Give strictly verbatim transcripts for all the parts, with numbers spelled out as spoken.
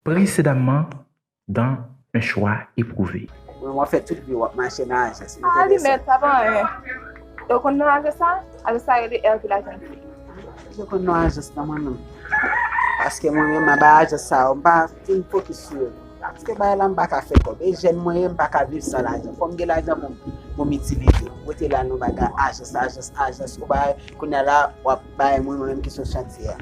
Précédemment dans Un choix éprouvé. Mwen, w ap fè tout vi w ap mache nan ajans. Mete desann. Alimèt, sa pa anyen. Ou konn non ajans sa? Ajans sa rele Hervé la Jeune Fille. Ou konn non ajans nan mwen menm. Paske mwen menm, anba ajans sa yo, m pa fin fokis sou yo. Paske bagay la, m pa ka fè kòb. E jèn mwen ye, m pa ka viv san lajan. Fò m gen lajan pou m, pou m itilize. Ou rete la, nou bagay ajans, ajans, ajans. Ou bagay, kounye a la, w ap bay mwen, mwen menm ki sou chantye a.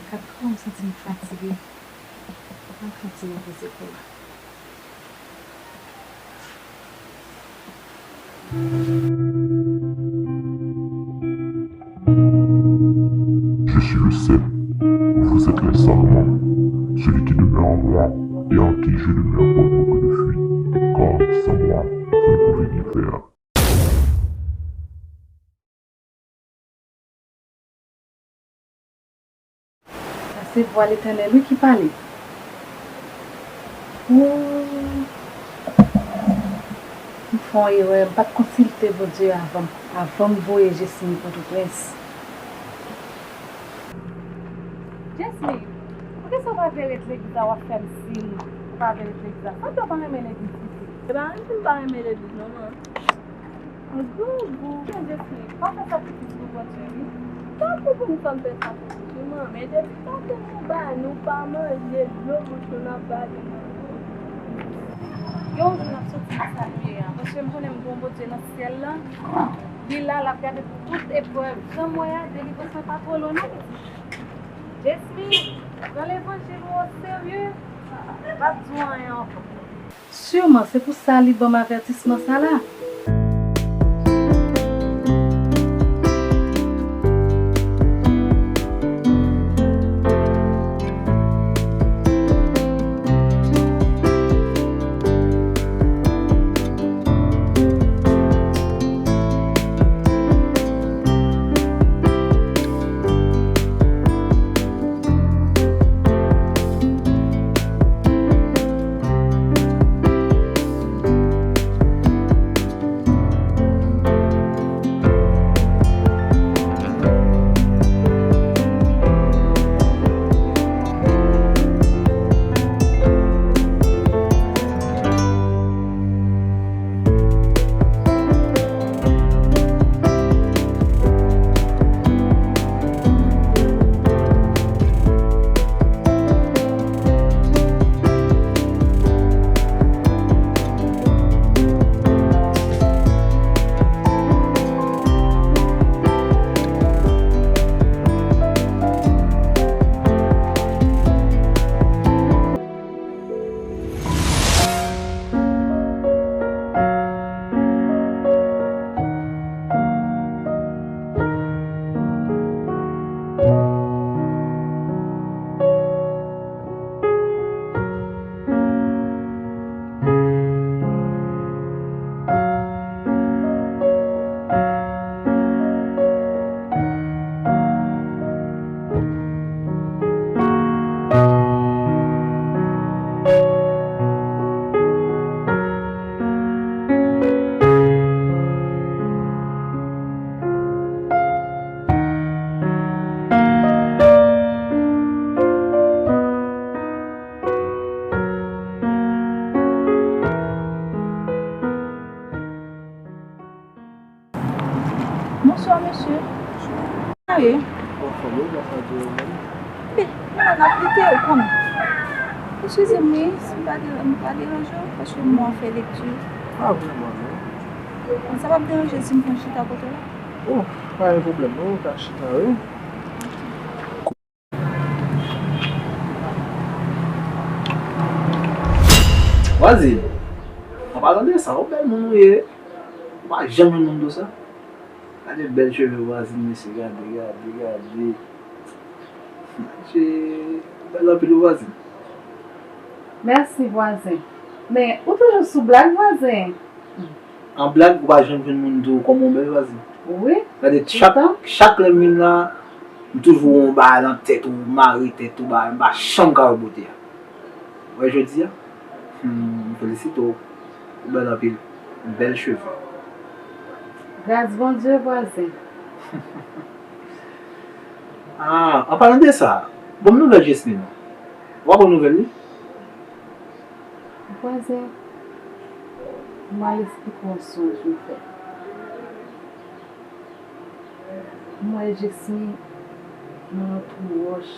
Gad kòman m santi m fatige. Mwen fatige poze kou la. Je suis le seul. Vous êtes les seuls, moi. Celui qui demeure en moi et en qui je demeure porte beaucoup de fruits. Car sans moi, vous ne pouvez rien faire. Sa se vwa Letènèl, wi, ki pale. Ooh. M fè yon erè, m pa t konsilte Bondye avan, avan m voye Jesmy Pòtoprens. Jesmy, poukisa w pa vle ret legliz la, w ap fè m siy ou pa vle ret legliz la? Sa fè w pa renmen legliz isit? E pa menm si m pa renmen legliz non, man. An gwo gou. Men Jesmy, pa fè sakrifis pou Bondye, wi. Tankou pou m fè m fè sakrifis, wi, man. Men depi maten nou ba nou pa manje, dlo bouch nou n ap bale, man. Yon jou n ap soti nan sa nou ye a. Paske m konnen m gen yon Bondye nan syèl la. Li la, l ap gade pou tout eprèv. Jan m wè a, delivrans mwen pa twò lwen, non, pitit. Jesmy, pran levanjil ou o serye. M p ap di w anyen ankò. Siman, se pou sa li ban m avètisman sa la. Bonswa, mesye. Sa ye? Anfòm, wi, gras a Dye, ou menm? Byen, mwen la n ap lite, ou konn. Eskize m, wi, si m pa de-, m pa deranje w, paske m wè w fè lekti. Pa vrèman, non. Sa p ap deranje si m pran chita kote w la? O, pa gen pwoblèm, non, ou ka chita, wi. Vwazin, an palan de sa, ou bèl moun ou ye. Ou pa janm jwenn moun konsa. Gade bèl cheve vwazin, mesye, gade, gade, gade. Mesye, ou bèl anpil, wi, vwazin. Mèsi, vwazen. Men, ou toujou sou blag, vwazen? An blag, ou pa janm jwenn moun di w kòman w bèl, vwazen. Wi. Gade, chak, chak lè m vin la, m toujou wè yon bagay nan tèt ou, mare tèt ou, bagay, m pa janm ka wè bote a. Wè jodi a? Hmm, m felisite w. Ou bèl anpil. Bèl cheve. Gras Bondye, vwazen. Ah, an palan de sa, ban m nouvèl Jesmy non. Ou pa pran nouvèl li? Vwazen, m al esplike w yon sonj m fè. M wè Jesmy nan yon twou wòch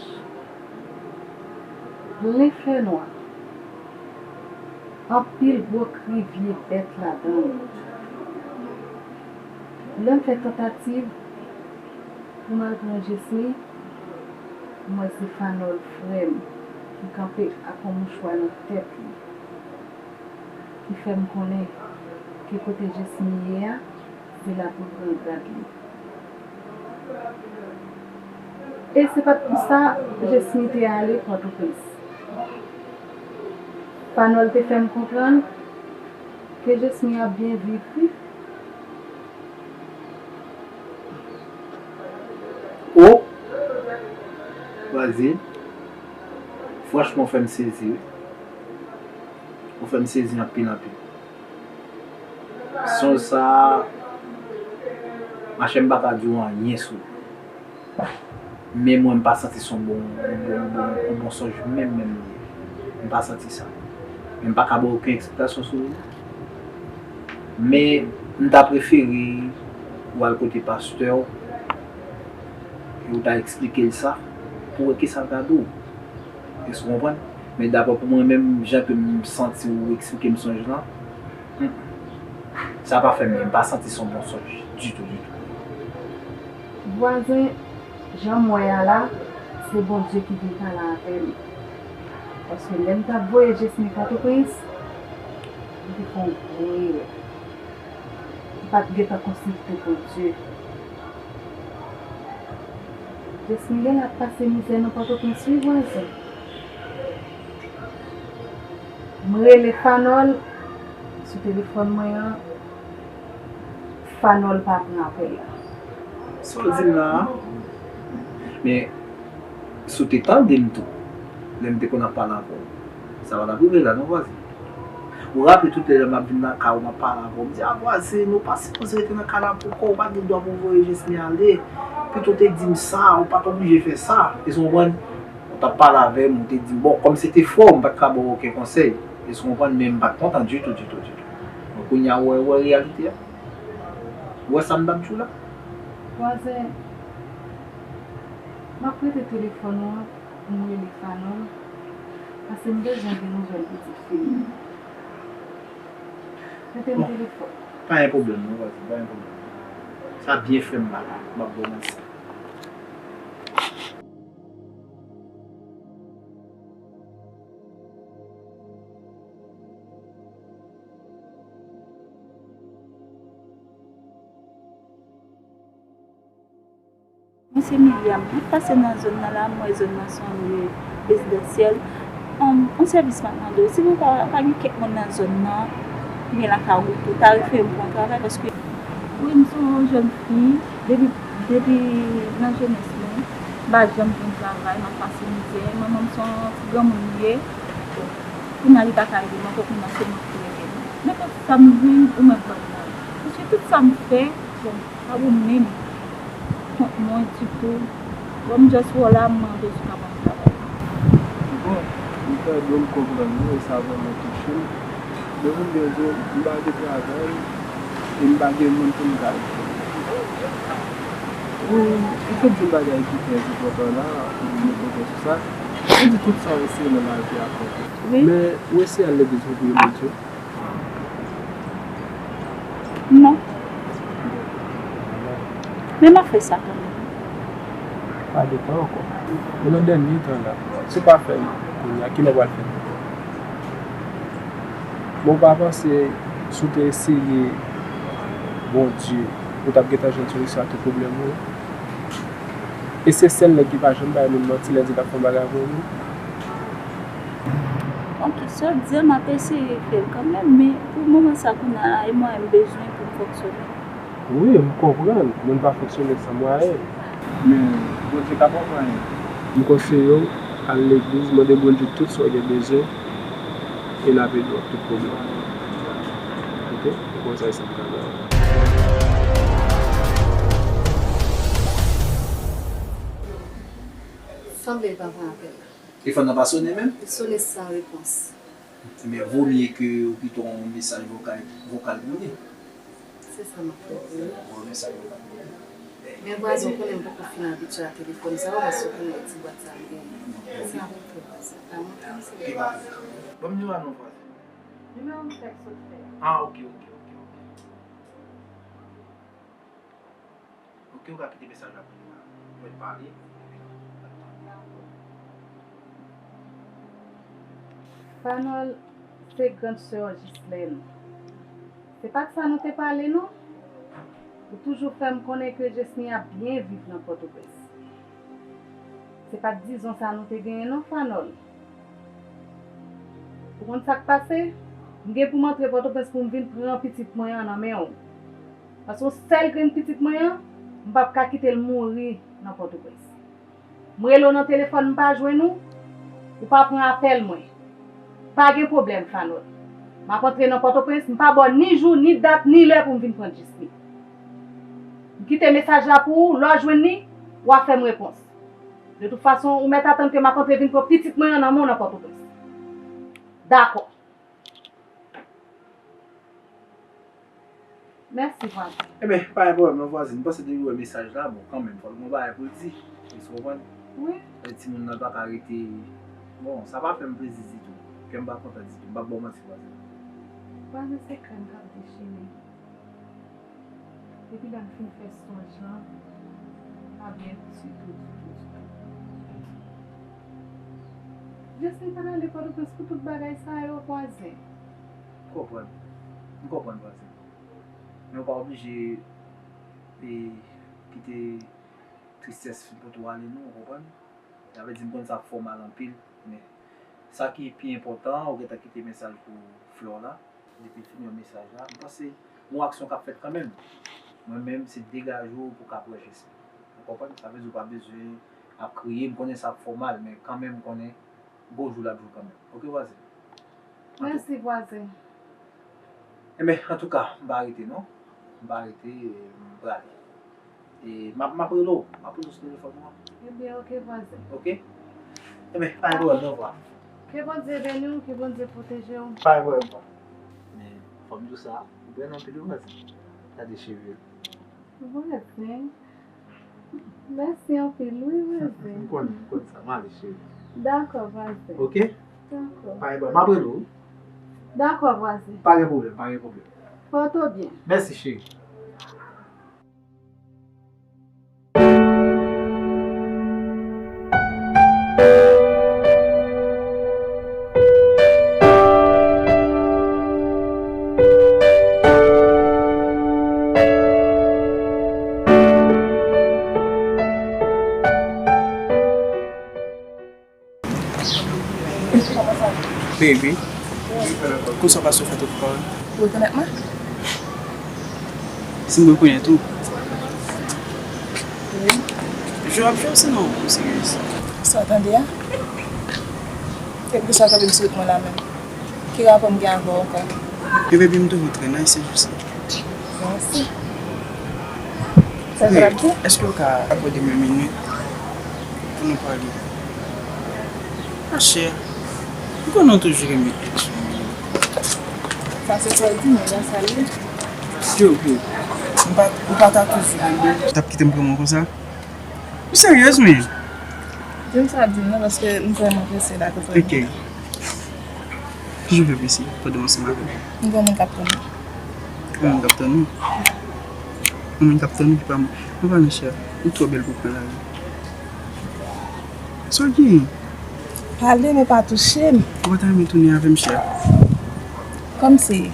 plen fènwa. Anpil gwo krivye bèt ladan l. Lè m fè tantativ pou m al pran Jesmy, m wè se Fanòl, frè m, ki kanpe ak yon mouchwa nan tèt li, ki fè m konnen ke kote Jesmy ye a, se la pou l pran gad li. E se pa t pou sa Jesmy te ale Pòtoprens. Fanòl te fè m konprann ke Jesmy ap byen viv, wi. O! Vwazen, franchman, ou fè m sezi, wi. Ou fè m sezi anpil, anpil. Sonj sa a, machè, m pa ka di w anyen sou li. Men mwen, m pa santi se yon bon, yon bon, yon bon, yon bon sonj menm, menm li ye. M pa santi sa. Men m pa ka ba w okenn eksplikasyon sou li. Men m ta prefere ou al kote pastè w e ou ta eksplike l sa pou wè kisa l ta di w. Èske w konprann? Men daprè pou mwen menm, jan ke m santi ou eksplike m sonj lan, hmm, sa pa fè m byen, m pa santi se yon bon sonj ditou, ditou. Vwazen, jan m wè a la, se Bondye ki vin pale avè m. Paske lè m t ap voye Jesmy Pòtoprens, m te fè yon gwo erè. M pa t gentan konsilte Bondye. Jesmy genlè ap pase mizè nan Pòtoprens wi, vwazen. M rele Fanòl sou telefòn mwen an, Fanòl pa pran apèl la. Sa w di m la a? Men, si w te tande m tou, lè m te konn ap pale avè w, sa pa t ap rive la non, vwazen. Ou raple tout lè m ap vin lakay ou, m ap pale avè w, m di, "A vwazen, ou pa sipoze rete nan kay la pou kò w, ou pa gen dwa pou w voye Jesmy ale. Pito w te di m sa, ou pa t oblije fè sa." Èske w konprann? Ou t ap pale avè m, ou te di m, bon, kòm se te frè w, m pa t ka ba w okenn konsèy. Èske w konprann? Men m pa t kontan ditou, ditou, ditou. Bon, kounye a, ou wè, ou wè reyalite a? Ou wè sa m t ap di w la? Vwazen, m ap prete telefòn ou an pou m rele Fanòl, paske m bezwen de nouvèl pitit fi m. Prete m telefòn. Pa gen pwoblèm non, vwazen, pa gen pwoblèm. Sa byen fè m la, m ap ba w manti. Mwen se Miriam. M ap pase nan zòn nan la, m wè zòn nan se yon lye rezidansyèl. Yon, yon sèvis m ap mande w. Si nou pa, pa gen kèk moun nan zòn nan, ki gen lakay ou tou, ta refere m pou yon travay, paske wi, m se yon jèn fi, depi, depi nan jenès mwen, m pa janm jwenn travay, m ap pase mizè. Manman m se yon ti granmoun li ye. Kounye a li pa ka ede m ankò, kounye a se mwen ki rete. Nenpòt sa m jwenn, ou mèt ban m nan. Paske tout sa m fè, bon, pa pou mwen menm, kont mwen ditou. Bon, m just wè w la, m mande w si w ka ban m travay. Bon, m fè byen, m konprann ou, e sa vrèman touche m. Men pou m byen di w, m pa gen travay, e m pa gen moun pou m ka ede. Wi, ou sot di yon bagay ki trè enpòtan la, pou m mete pwen sou sa. Ou di tout sa w eseye nan lavi a konte. Wi. Men, ou eseye al legliz pou priye Bondye? Non. Men m ap fè sa kanmenm. Pa gen tan ankò. E nan dènye tan la, si w pa fè l kounye a, kilè w pral fè l? Men w pa panse si w te eseye Bondye, ou t ap gentan jwenn solisyon a tout pwoblèm ou yo? E se sèl nèg ki pa janm bay moun manti lè l di l ap fè yon bagay pou ou. Oke, sa w di a, m ap eseye fè l kanmenm, men pou moman sa kounye a la, e mwayen m bezwen pou m fonksyone. Wi, m konprann, moun pa fonksyone san mwayen. Men, Bondye ka ba w mwayen. M konseye w, al legliz, mande Bondye tout sa w gen bezwen, e l ap ede w ak tout pwoblèm. Oke? Se konsa e sa m ka ba w. Sanble l pa pran apèl la. Telefòn nan pa sonnen menm? Li sonnen san repons. Ebyen, vo mye ke ou kite yon mesaj vokal, vokal pou li. Se sa m ap fè pou li. Yon mesaj vokal pou li. Men vwazen, ou konnen m poko fin abitye a telefòn sa yo, paske ou konnen ti bwat sa m genyen. Sa m ap fè vwazen. Pa montre m se. Ban m nimewo a non vwazen. Nimewo m tèks ou t fè a. Ah, oke, oke, oke, oke. Oke, ou ka kite mesaj la pou li la. Mwen pale. Fanòl, se grann sè w Jislèn. Se pa t sa nou te pale non? Ou toujou fè m konnen ke Jesni ap byen viv nan Pòtoprens. Se pa t dizon sa nou te genyen non, Fanòl. Ou konn sa k pase? M gen pou m antre Pòtoprens pou m vin pran pitit mwen an nan men w. Paske yon sèl grenn pitit mwen an, m p ap ka kite l mouri nan Pòtoprens. M rele w nan telefòn, m pa jwenn ou, ou pa pran apèl mwen. Pa gen pwoblèm, Fanòl. M ap antre nan Pòtoprens, m pa ba w ni jou, ni dat, ni lè pou m vin pran Jesni. M kite mesaj la pou ou, lè w jwenn li, w a fè m repons. De tout fason, ou mèt atann ke m ap antre vin pran pitit mwen an nan men w nan Pòtoprens. Dakò. Mèsi, vwazen. Ebyen, pa gen pwoblèm non, vwazen. M panse depi w wè mesaj la, bon, kanmenm, fòk gen yon bagay pou l di. Ou konprann? Wi. E timoun nan pa ka rete. Bon, sa pa fè m plezi ditou. Kè m pa kontan ditou. M p ap ba w manti, vwazen. Vwazen, se kè m k ap dechire. Depi lè m fin fè sonj lan, m pa byen ditou, ditou, ditou. Jesni pa t ale Pòtoprens pou tout bagay sa yo, vwazen. M konprann. M konprann, vwazen. Men ou pa oblije, e, kite tristès fin pote w ale non, ou konprann? Sa vle di m konn sa ap fè w mal anpil, men sa ki pi enpòtan an, ou gentan kite mesaj pou Flora la. Depi l fin wè mesaj la, m panse gon aksyon k ap fèt kanmenm. Mwen menm, se degaje w pou w ka pran Jesni. Ou konprann? Sa vle di ou pa bezwen ap kriye. M konnen sa ap fè w mal, men kanmenm m konnen gon jou l ap jou kanmenm. Oke, vwazen? Mèsi, vwazen. Enben, antouka, m pa rete non. M pa rete, m prale. E m ap, m ap rele w. M ap rele w sou telefòn mwen. Ebyen, oke, vwazen. Oke? Enben, pa gen pwoblèm, non, vwa. Ke Bondye beni w, ke Bondye pwoteje w. Pa gen pwoblèm, vwa. Men, fò m di w sa, ou bèl anpil, wi, vwazen. Gade cheve l. Vwazen. Mèsi anpil, wi, vwazen. M konn, m konn sa. M ale, cheri. Dakò, vwazen. Oke? Dakò. Pa gen pwoblèm. M ap rele w. Dakò, vwazen. Pa gen pwoblèm, pa gen pwoblèm. Pòte w byen. Mèsi, cheri. Baby, konsa w pa sou fè tout pawòl. Ou rekonèt mwen? Si m rekonèt ou. Wi. Jwe ap jwe, sinon ou serye? Sa w tande a? Kèlkeswa sa w tande m sou wout mwen la menm. Ki rapò m gen avè w ankò? Ebyen, baby, m toujou trè nice, se jis sa. Mèsi. Sa w ap di? Èske w ka akòde m yon minit pou nou pale? Machè, m konnen w toujou renmen aksyon. Sa se sa w di, men gras a li. Yo, yo, m pa, ou pa ta toujou renmen. Ou t ap kite m pran mwen konsa? Ou seryèz, men? Di m sa w di m nan, paske m vrèman prese la, kote w ye. Ok. Ki jan w fè prese pandan w ansanm avè m? M gen yon moun k ap tann ou. Yon moun k ap tann ou? Yon moun k ap tann ou, ki pa mwen. Mwen pa nan chè. Ou twò bèl pou pran lari. Sa w gen? Pale, men pa touche m. Ou pa ta renmen tounen avè m, chè? Kòmsi,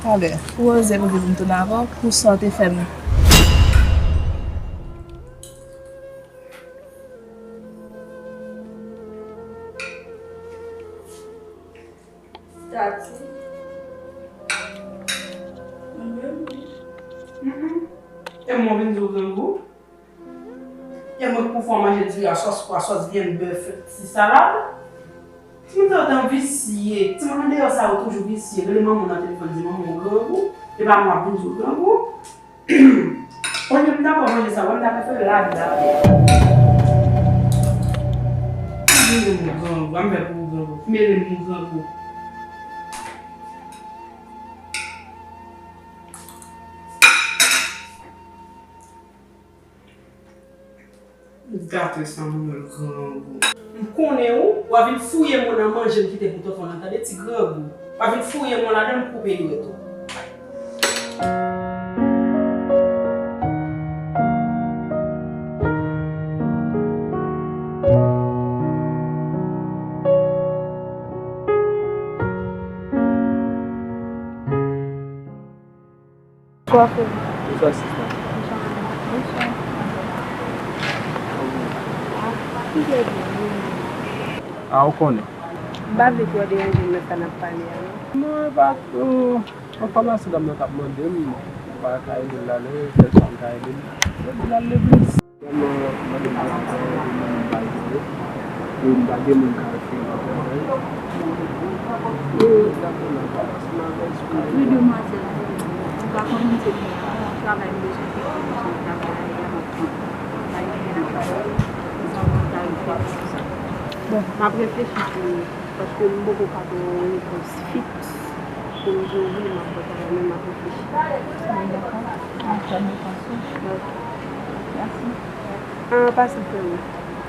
talè, ou oze pou di pou m tounen avè w pou sa w te fè m. Tati. Mwen menm? Mm, mm. E mwen vin di w grangou? E mwen k pou fè w manje diri a sòs pwa, sòs vyann, bèf, ti salad? Timoun sa yo tan visye. Timoun andeyò sa yo toujou visye. Rele manman w nan telefòn, di manman w grangou. E pa mwen ap vin di w grangou. Olye m ta pran manje sa, wè m ta fè lad la. Mele m grangou, a m fè pou ou grangou. Mele m grangou. Gate sa manman l grangou. M konnen ou, w a vin fouye mwen nan manje m kite pou tonton nan, tande ti grangou. W a vin fouye mwen ladan m koupe dwèt ou. Bonswa, frè m. Bonswa, sista. Bonswa. Bonswa. Ah, ki jodi a? Ah, ou konnen. M pa vle twò deranje m nan sa n ap pale a, non. Non, e pa, euh, anfòmasyon dam nan t ap mande m, m pa ka ede l la, non, sèl sa m ka ede l, se di l al legliz. Vrèman, mande m pase, mwen menm m pa gen yo. E m pa gen moun k ap fè travay. E m t ap renmen ansanm avè l sou. Wi, demwazèl, m pa konn moun se moun nan, travay m bezwen fè, m bezwen travay la, e la m ap pran. Pa gen anyen nan travay. Konsa, mwen ta rive pou sa. Bon, m ap reflechi sou li, paske m poko ka ba w yon repons fiks pou m di w wi, m ap pran travay, men m ap reflechi. Bon, dakò. M ap tann repons ou. Ok. Mèsi. Ah, pase frè m.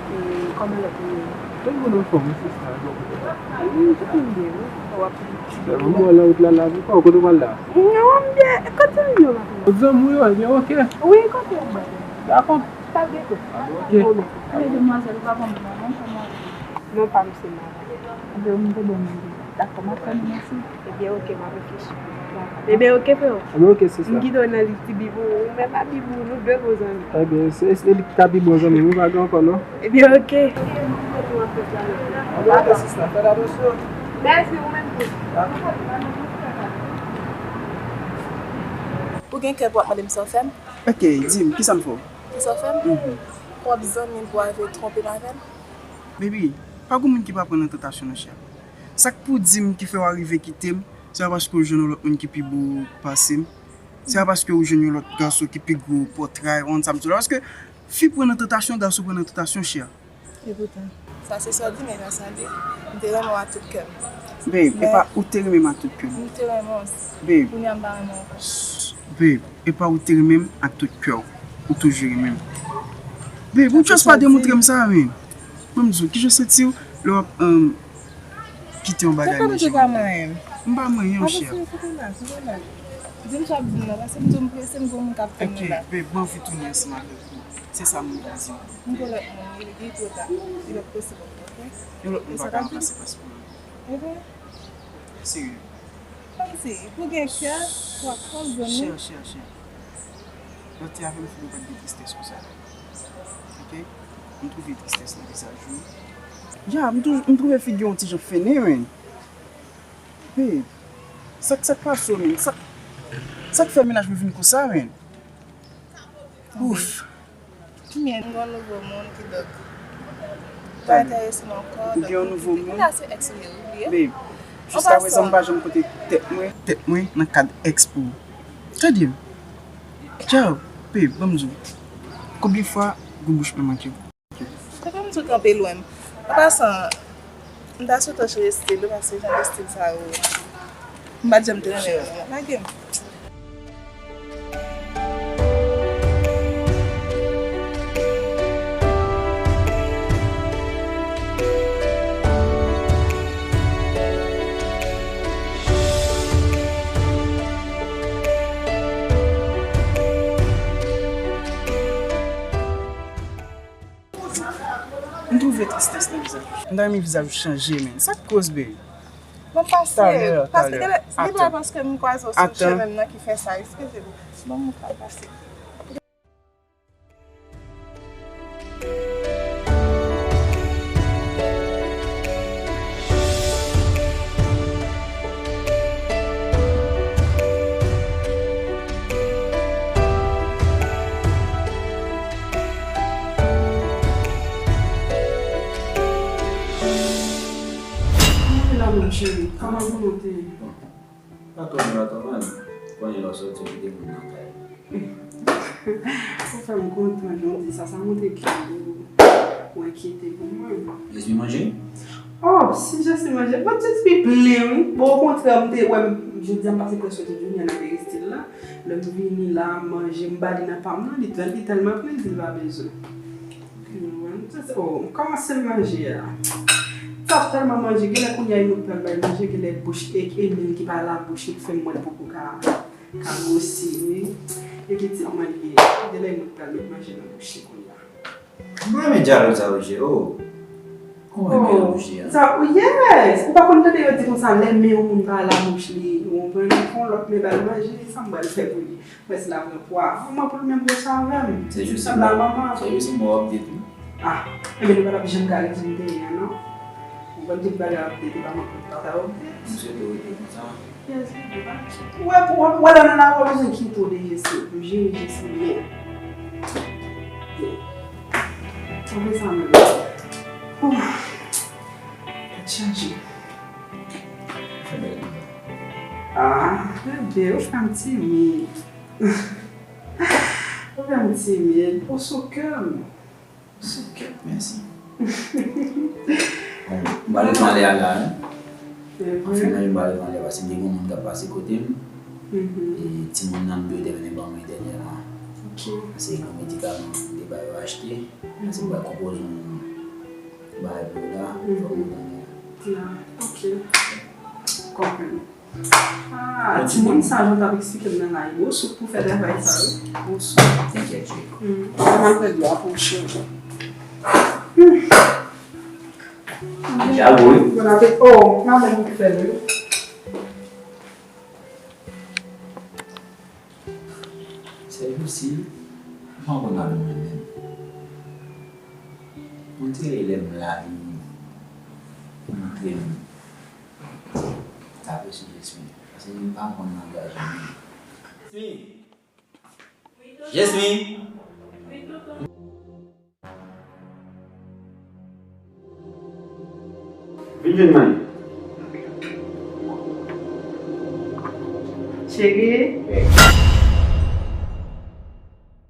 E kòman lòt moun yo? Tout moun anfòm, wi, sista, e bò kote w? Wi, tout moun byen, wi. Sa w ap di? Sèlman mwen nan wout la, la vi pa w, kote w pral la? Non, m byen. Kote m ye maten? Kot zanmi w yo, ebyen, oke. Wi, kote w maten? Dakò. Pa gen kote. Oke. Bon, men. Men demwazèl, ou pa konn non, non, kòman? Non pa m se Mara. Ebyen, ou te bon moun. Dakò, m ap tann ou, mèsi. Ebyen, oke, m ap reflechi. Ebyen, oke, freo. Ebyen, oke, sista. M kite w nan lis ti bibou. Ou menm ak bibou, nou de bon zanmi. Ebyen, se, se li ki ta pi bon zanmi m, wi, pa gen ankò, non? Ebyen, oke. Ebyen, oke, sista, fè atansyon. Mèsi, ou menm tou. Ou gen kè pou w ap mande m sa w fè m? Oke, di m, kisa m fè w? Kisa w fè m? Mhm. Pwòp zanmi m pou w al twonpe m avè l? Baby, pa gen moun ki pa pran nan tantasyon nan chè. Sa k pou di m ki fè w arive kite m, se pa paske w jwenn yon lòt moun ki pi bo pase m. Se pa paske w jwenn yon lòt gason ki pi gwo pòtray, ou konn sa m di w la. Paske fi pran nan tantasyon, gason pran nan tantasyon, chè. Epoutan, sa se sa w di, men sa sa di. M te renmen w ak tout kè m. Babe, e pa ou te renmen m ak tout kè m. M te renmen w. Babe. Kounye a m pa renmen w ankò. Babe, e pa ou te renmen m ak tout kè w. Ou toujou renmen m. Babe, ou just pa demontre m sa, men. Ban m di w, kijan w santi w lè w ap, um, kite yon bagay nan jan w ye? M pa manyen w, chè. Di m sa w ap di m nan, paske m di w m prese, m gen yon moun k ap tann mwen la. Babe, m anvi tounen ansanm avèk ou. Se sa m vle di. M gen lòt moun, li, li twò ta. Li pa posib ankò, oke? Yon lòt moun pa ka ranplase plas pou mwen. Serye. Kòmsi, pou gen kè, pou ap pran zanmi. Chè, chè, chè. Lòt te avè m, figi w pa t gen tristès konsa. Oke? M twouve tristès nan vizaj ou. Ya, m tou-, m twouve figi w yon ti jan fennen, men. Babe, sa k, sa k pase w, men? Sa, sa k fè mennaj mwen vin konsa, men? Ouf. Kounya m gen yon nouvo moun, kidonk, pa enterese m ankò. Ou gen yon nouvo moun? Kounya se ex ou ye, ou bliye? Babe, jiskaprezan m pa janm pote tèt mwen, tèt mwen nan kad ex pou ou. Tande m. Yo, babe, ban m di w. Konbyen fwa gou bouch mwen manke w? Papa m tou kanpe lwen m. An pasan, m ta swete w chanje stil ou, paske jan de stil sa yo, m pa t janm te renmen yo. Lage m. M twouve tristès nan vizaj ou. M ta renmen vizaj ou chanje, men. Sa k koz, babe? Bon, pase, talè, pase, talè. Genlè, se pa paske m kwaze w sou chemen m nan ki fè sa, eskize m. Bon, m ka pase. Kòman w ye la menm, cheri? Kòman volonte? Pa twò mal, pa twò mal. Konnen lè w sòti, w kite moun nan kay. Ou fè m kontan jan w di sa, sa montre ke ou enkyete pou mwen. Jesmi manje? Oh, si Jesmi manje, bon, Jesmi plen, wi. Bon, okontrè, m te wè, m, jodi a m pase prèske tout jounen an nan peristil la. Lè m vini la, m manje, m ba li nan pa m nan, li tèl-, li tèlman plen, li di l pa bezwen. Oh, m kòmanse manje a. Sa tèlman manje, genlè kounye a Emil pral bay manje, genlè bouch e Emil ki pa labouch li k fè m wè l poko ka, ka gwosi, wi. E pitit mwen li ye. Genlè Emil pral met manje nan bouch li kounye a. M renmen dyalòg sa yo, Jero. Ou renmen jan ou ye a. Sa, oh, yes! Ou pa konn tande yo di konsa, lè men yon moun pa labouch li, ou konprann, fè yon lòt men ba l manje, sa m pral fè pou li. Mwen se la pran pwa. Manman pou l menm gwo sa avè m. Se jis yon mò, se jis yon mò update, wi. Ah, enben nou pa t ap janm ka redi m te ye a, non. Ou konn tout bagay update, e pa manke w pa ta update. M swete w rete konsa. Yes, baby, pa kite. Ou wè, pou, ou wè lè w nan lari, w pa bezwen kite w de Jesmi. M jere Jesmi byen. Ou fè sa menm. Ouh. Tèt chaje. Fè bèl. Ah, bebe, ou fè m timid. Ou fè m timid. Ou sou kè m. Ou sou kè m, mèsi. Bon, m pa ret anlè a la, non. Anfen, mwen, m pa ret anlè paske m te gen yon moun k ap pase kote m. E timoun nan m te vin ban mwen dènyèman. Ok. Paske gen medikaman m te ba yo achte. Paske m pral konpoze yon bagay pou yo la. Fòk mwen anlè a. Ah, ok. Konprann. Ah, timoun sa, jan w t ap eksplike m nan la, yo sou pou fè travay sa, wi. Yo sou. Tenkèt, Jay. Hmm. Sa m ap fè dlo a pou w, cheri. Hmm. Deja gou, wi. Bon apeti. Oh, madanm mwen ki fè l, wi. Sèjousi, m pa konn al mwen menm. Mwen te rele m la, li montre m. Tape sou Jesmi. Paske m pa konn langaj li. Jesmi! Jesmi! Vin jwenn mwen. Cheri.